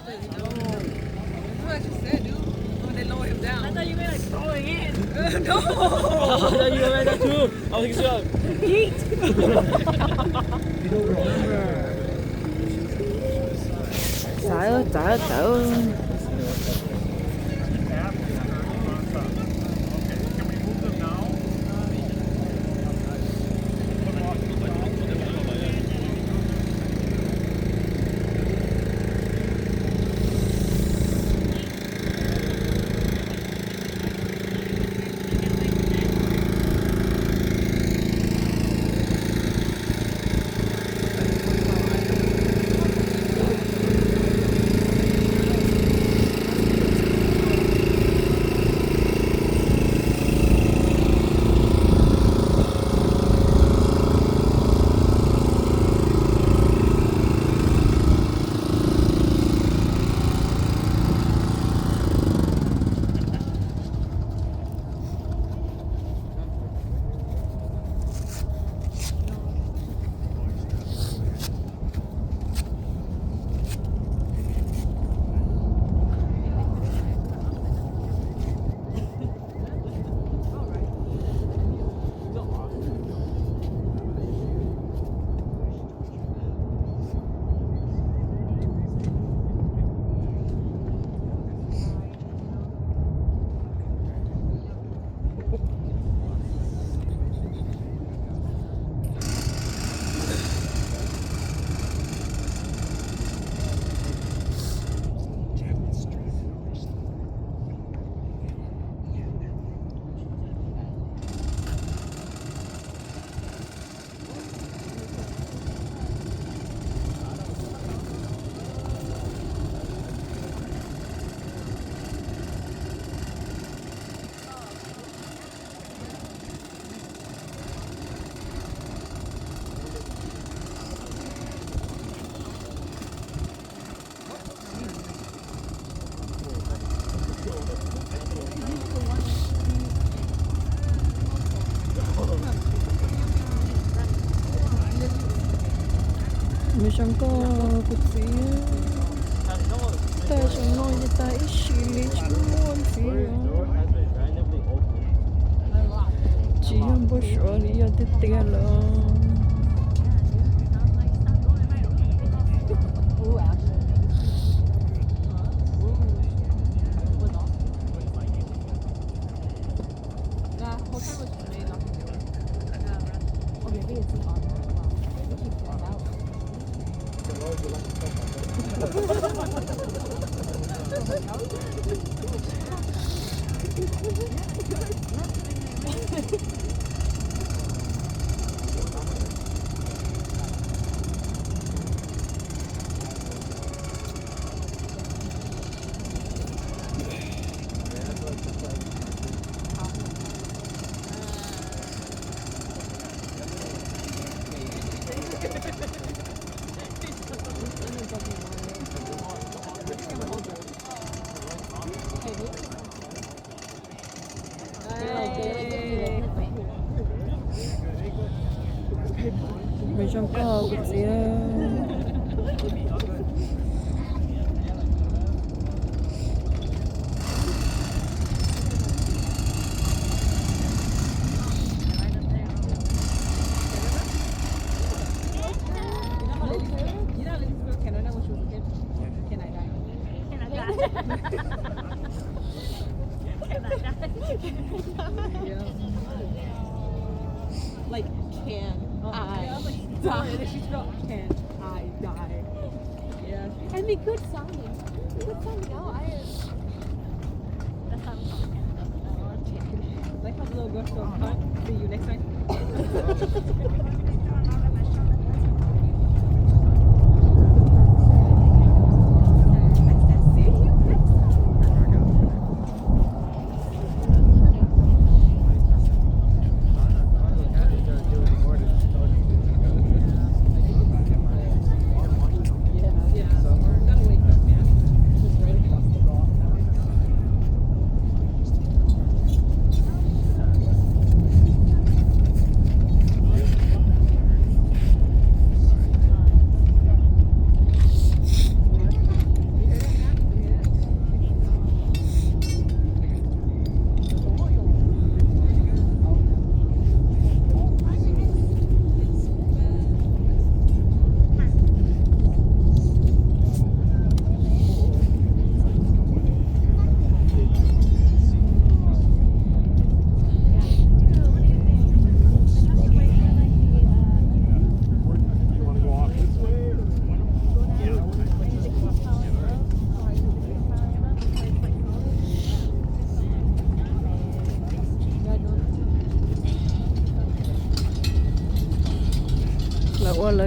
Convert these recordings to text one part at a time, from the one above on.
What I just said, dude. When they lower him down. I thought you were like falling in. No. I thought you were like that too. I was like, yeet. Txawv, txawv, txawv. Nws zoo nkauj kuv txiv. Tag zoo no ces tag ib sim li tsis muaj ntxiv. Tsis yog npau suav li, yog tiag tiag lawm. Nws zoo nkauj kuv txiv. Like, can I die? Can I die? Yeah. I mean, good sounding. Good sounding. No, I. Like how the little girl goes, "Huh? See you next time."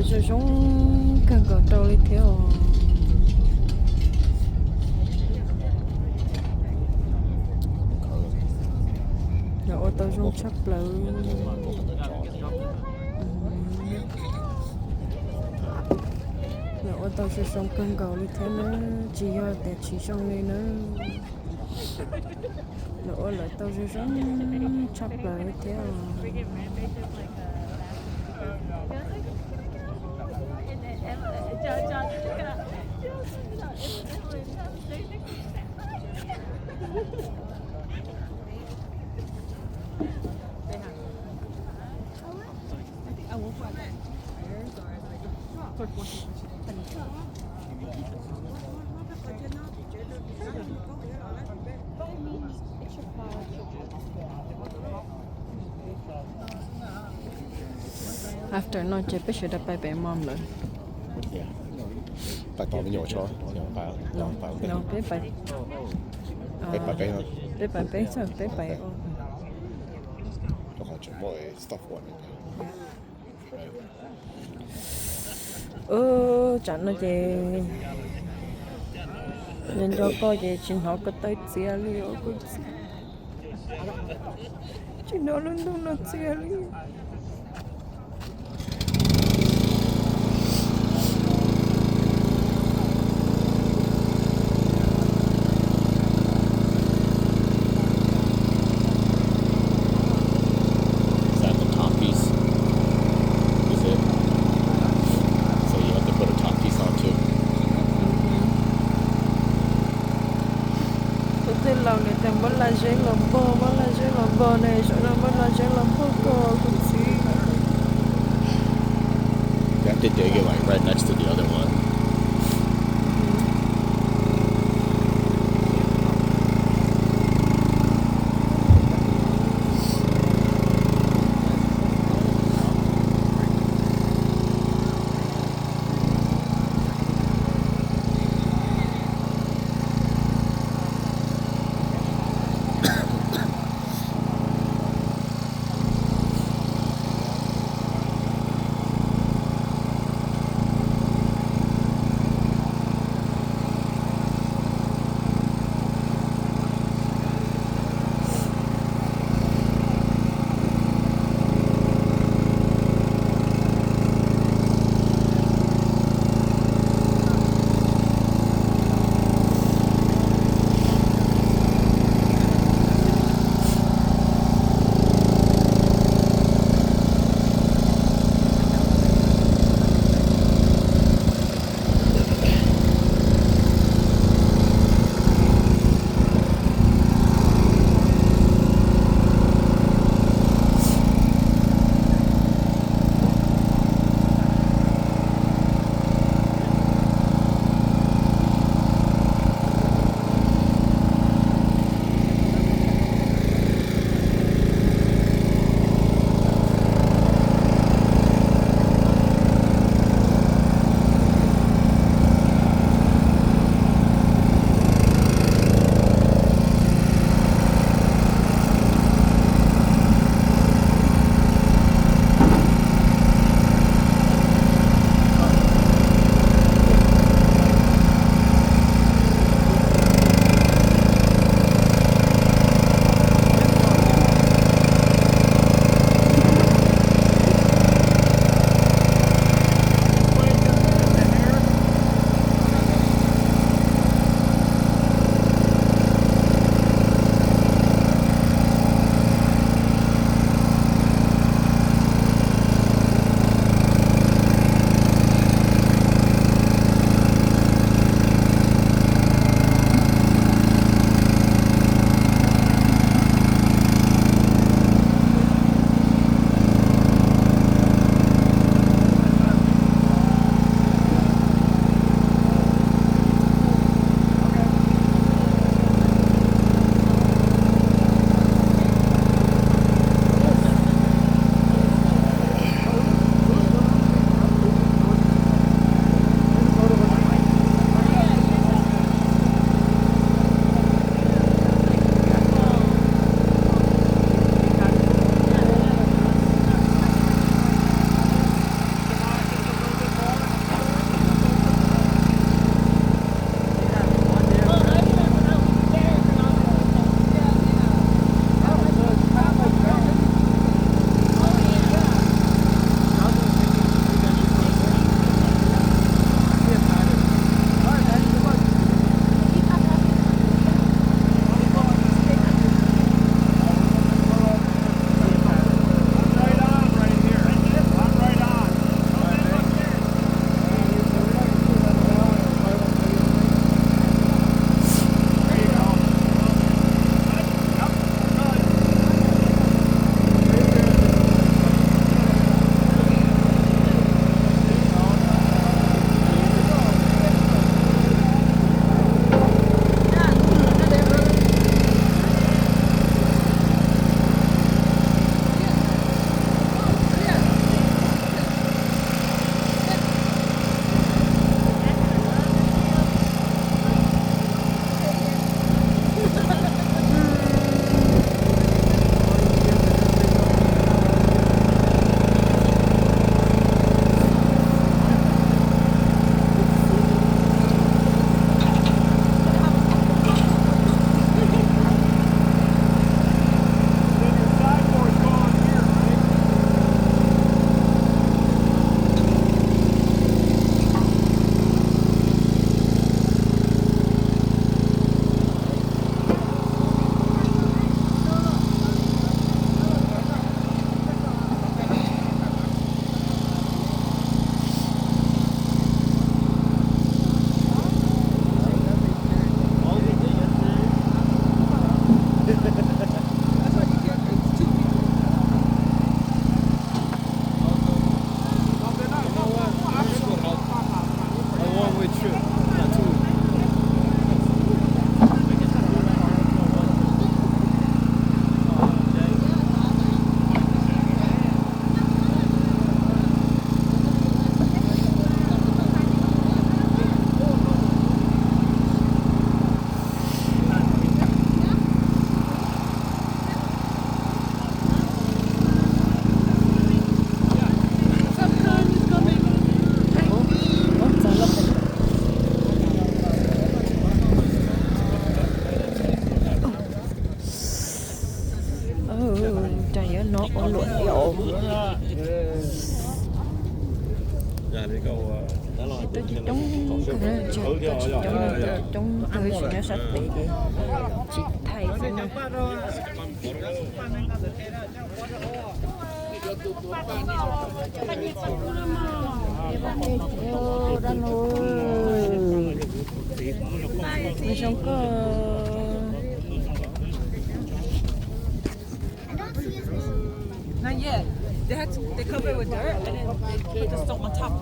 Zoo zoo kawg nkaus rau li thiab os. Lawv ua tau zoo tshaj plaws. Lawv ua tau zoo zoo kawg nkaus li thiab na, tsis yog tias tsis zoo li na. Lawv ua lawv tau zoo zoo tshaj plaws li thiab os. After no ces peb sawv daws pais pem mom lawm. Pais tom me nyuam tso. No, peb pais, peb pais peb, peb pais peb, peb pais. Rau qhov tseem muaj stuff ua. Ub, tsam no ces nco nco koj ces tsis hnov ko taw txias li os kuv txiv. Tsis hnov lub ntuj no txias li. Is that the top piece? Is it? So you have to put a top piece on too. Tus tij laug nws tias muab laj zeb los npog, muab laj zeb los npog ne, zaum no muab laj zeb los npog koj kuv txiv. You have to dig it like right next to the other one. Ua luam thiab os. Tau coob coob, tau coob, tau coob, tau tsis nyob sab pem ces tsis thaij xwb na. Nws zoo koj. Not yet. They had to, they cover it with dirt and then they put the stone on top.